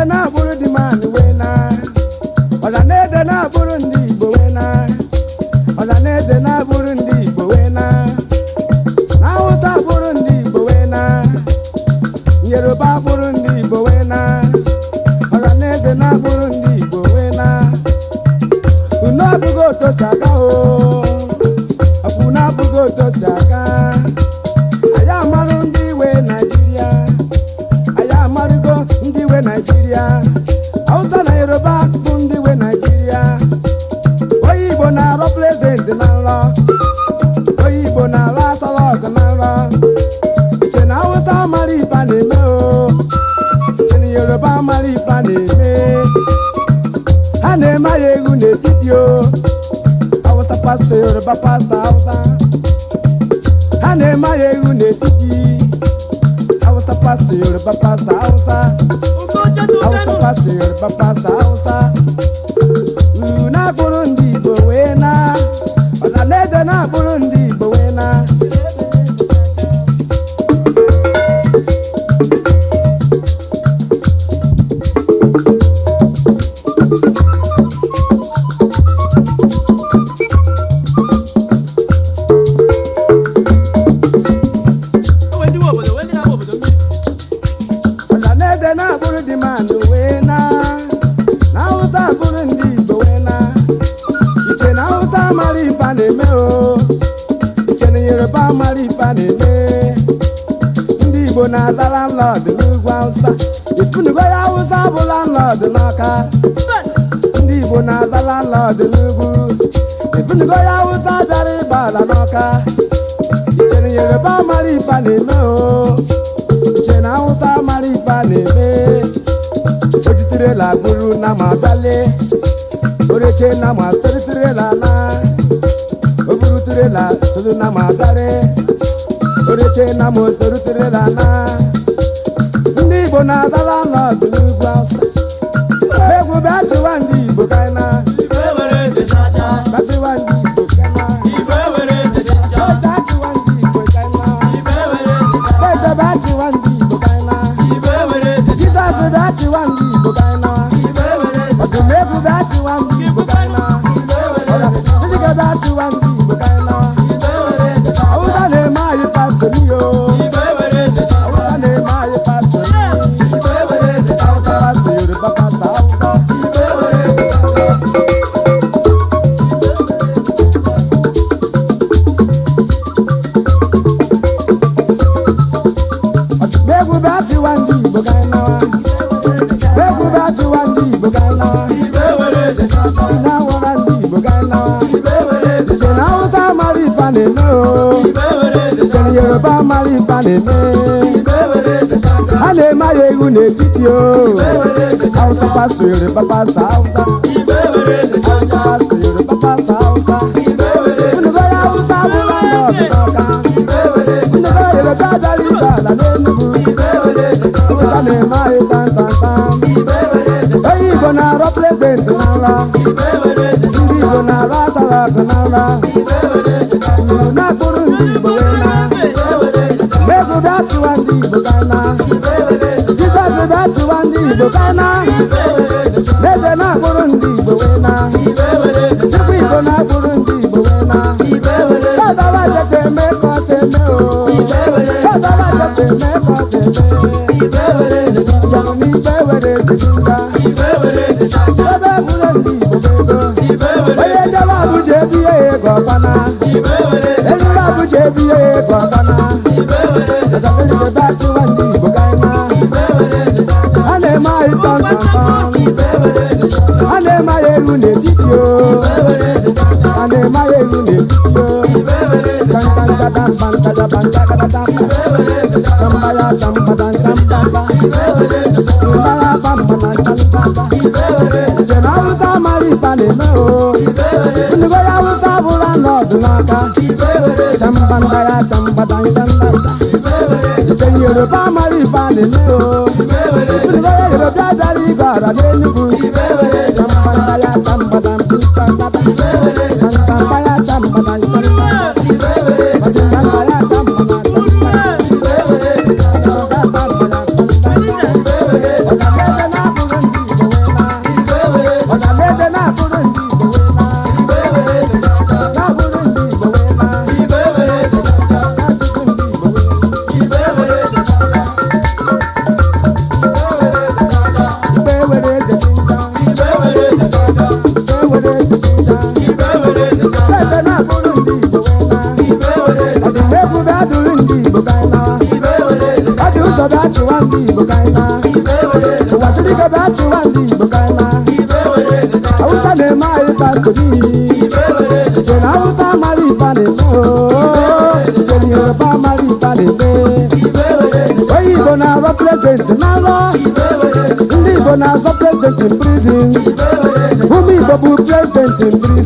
na-abụrụ dị man wee na. Ọhaneze na-abụrụ ndị Igbo wee na. Ọhaneze na-abụrụ ndị Igbo wee na. Na Hausa bụrụ ndị Igbo wee na. Yoruba bụrụ ndị Igbo wee na. Ọhaneze na-abụrụ ndị Igbo wee na. Unu abụghị otu o si aga o. Ọ bụ na abụghị otu o si aga. Anyị amarụ ndị iwe Naịjirịa. Anyị amarụgo ndị iwe Naịjirịa. Hausa na Yoruba bụ ndị iwe Naịjirịa. Onye Igbo na-arọ president na nrọ. Onye Igbo na-arọ asọrọ ọgụ na nrọ. Iche na Hausa mara ife a na-eme o. Iche na Yoruba mara ife a na-eme. Ha na-eme ya egwu n'etiti o. Hausa pastor, Yoruba pastor, Hausa. Ha na-eme ya egwu n'etiti. Hausa pastor, Yoruba pastor, Hausa. Hausa pastor, Yoruba pastor, Hausa. Unu na-akpụrụ ndị Igbo wee na. Ọhaneze na-akpụrụ ndị Igbo wee na. Ọhaneze na-abụrụ dị manụ wee na. Na Hausa abụrụ ndị Igbo wee na. Iche na Hausa mara ife a na-eme o. Iche na Yoruba mara ife a na-eme. Ndị Igbo na-aza landlord n'ugwu Hausa. Ifunugo ya Hausa bụ landlord n'Ọka. Ndị Igbo na-aza landlord n'ugwu. Ifunugo ya Hausa bịara ịgba ala n'Ọka. Iche na Yoruba mara ife a na-eme o. Iche na Hausa mara ife a na-eme. Oji trailer buru na ma bịale. Oreche na ma tori trailer na. O buru trailer soro na ma bịale. Oreche na ma soro trailer na. Ndị Igbo na-aza landlord n'ugwu Hausa. Egwu bịa chụwa ndị Igbo ka anyị na. Bịa chụwa ndị Igbo ka anyị na. Bịa chụwa ndị Igbo ka anyị na. Eze bịa chụwa ndị Igbo ka anyị na. Jizọs bịa chụwa ndị Igbo ka anyị na. Ọdụmegwu bịa chụwa ndị Igbo ka anyị na. Chijike bịa chụwa ndị Igbo ka anyị na. Hausa na-eme anyị pastor n'iyo. Hausa na-eme anyị pastor. Hausa pastor, Yoruba pastor, Hausa. Ọdụmegwu bịa chụwa ndị Igbo ka anyị nawa. Egwu bịa chụwa ndị Igbo ka anyị nawa. Na-awara ndị Igbo ka anyị nawa. Iche na Hausa mara ife a na-eme o. Iche na Yoruba mara ife a na-eme. Ha na-eme ya egwu n'etiti o. Hausa pastor, Yoruba pastor, Hausa. Hausa pastor, Yoruba pastor, Hausa. Unu ya Hausa bụ landlord n'Ọka. Unu Yoruba bịara ibe ala n'Enugu. Hausa na-eme anyị tantantan. Onye Igbo na-arọ president na nrọ. Ndị Igbo na-arụ asara ọgụ na nrọ. Unu na-akpụrụ ndị Igbo wee na. Egwu bịa chụwa ndị Igbo ka anyị na. Jizọs bịa chụwa ndị Igbo ka anyị na. Eze na-akpụrụ ndị Igbo wee na. Chukwu Igbo na-akpụrụ ndị Igbo wee na. Ọdawa tete eme ka ọ teme o. Ọdawa tete eme ka ọ teme. Njem n'ikpe were ezigbo nga. Ebe bụrụ ndị Igbo bụ ego. Onye jebe Abuja ebinye ya ego ọkwana. Eruru Abuja ebinye ya ego ọkwana. Ọzọbịrịbe bịa chụwa ndị Igbo ka anyị na. A na-eme anyị tọntọntọn. A na-eme anyị egwu n'etiti o. A na-eme anyị egwu n'etiti o. Tantantatampantajapantakatatam. Tambaya tambatantamtamba. Mbaya bambantantamtamba. Nche na Hausa mara ife a na-eme o. Nnukwu ya Hausa bụ landlord n'Ọka. Chambandaya chambatantamtamba. Nche Yoruba mara ife a na-eme o. Nnukwu ya Yoruba bịara igwe ọra n'Enugu. Chambandaya chambatantamtamba. Chambandaya chambatantamtamba. Chambandaya chambatantamtamba. Ọhaneze na-abụrụ ndị Igbo na-azọ president in prison. Ụmụ Igbo bụ president in prison.